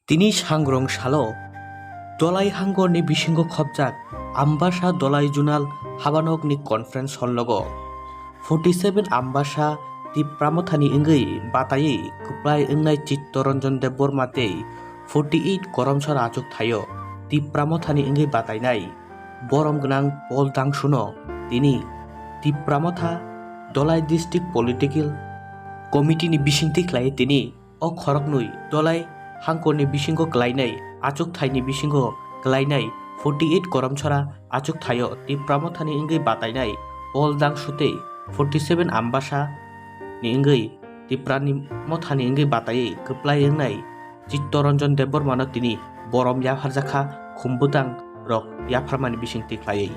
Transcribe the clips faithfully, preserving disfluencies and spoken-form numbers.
Tini sangrong salo Dolai hangorni bisingo khopjak Ambasa Dolai Junal habanokni conference hall logo forty seven Ambasa Tipra Mothani wngwi bataiwi kwplai wngnai Chittoranjan Debbarma tei forty eight Koromsora achuk thaio Tipra Mothani wngwi batainai borom gwnang Paul Dangsuno tini Tipra Motha Dolai District Political Committee ni bisingtwi khlai tini o khoroknwi Dolai hangkorni bisingo klainai achuk thaini bisingo klainai forty eight Koromsora achuk thaio Tipra Mothani wngwi batainai Paul Dangsu tei forty seven Ambasa ni wngwi Tiprani Mothani wngwi bataiwi kwplai wngnai Chittoranjan Debbarmano tini borom yapharjakha, khum bwtang rok yapharmani bisingtwi khlaiwi.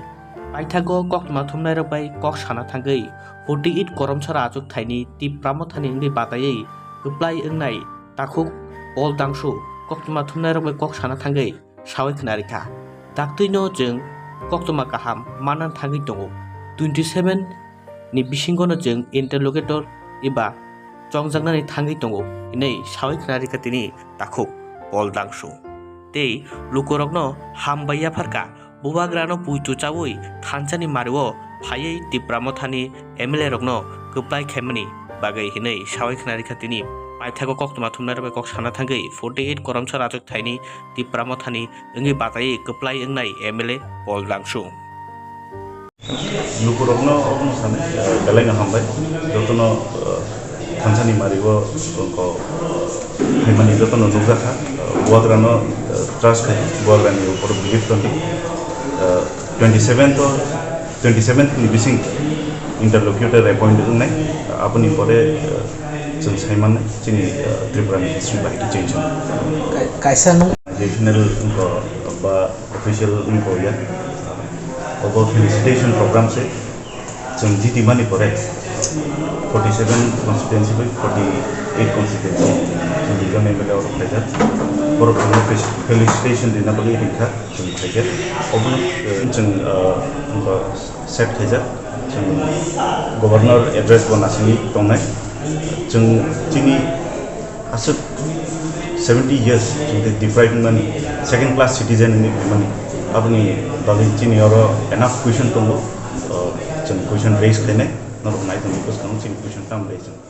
Paithago koktwma thumnairok bai kok sana thangwi forty eight Koromsora achuk thaini Tipra Mothani wngwi bataiwi kwplai wngnai takhuk Paul Dangsu koktwma thumnairok bai kok sana thangwi sawi khna rikha. Daktwino chwng koktwma kaham manna thangwi tongo. Twenty seven ni bisingono chwng interlocutor eba chongjaknani thangwi tongo hinwi sawi khna rikha tini takhuk Paul Dangsu. Tei lukurokno hambai yapharkha, bubagrano puitu chaui thansani mario phaiwi Tipra Mothani M L A rokno kwplai khaimani bagwi hinwi sawi khna rikha tini. Paithago koktwma thumnairok bai kok sana thangwi forty eight Koromsora achuk thaini Tipra Mothani wngwi bataiwi kwplai wngnai M L A Paul Dangsu. Lukurokno obono sanai, eh, belai no hambai. Jotono, eh, thansani mario ko phaimani jotono nukjakha. Eh, bubagrano, eh, trust khai, bubagrani upor belief tongdi. Eh, twenty seven to, twenty seven ni bising interlocutor appoint wngnai. Aboni pore, eh, chwng saimannai chini, eh, Tripura ni history bahai khe change wngkha. Kai-, kaisa nung- National wngkha ba official wngkha ya. Obo felicitation program se chwng jiti mani pore forty seven constituency bai forty eight constituency chwng duijon M L A oro phaijak. Borok felicitation rina bagwi ringkha chwng phaikhe. Obono, eh, chwng, eh, wngkha set khaijak. Chwng governor address bo nasingwi tongnai. Chwng chini aswk seventy years chwng tei deprive wngmani, second class citizen wngwi phaimani. Aboni bagwi chini oro enough question tongo. Uh, chwng question raise khainai, norok nai tongwi bwskango chini question tam raise wngkha.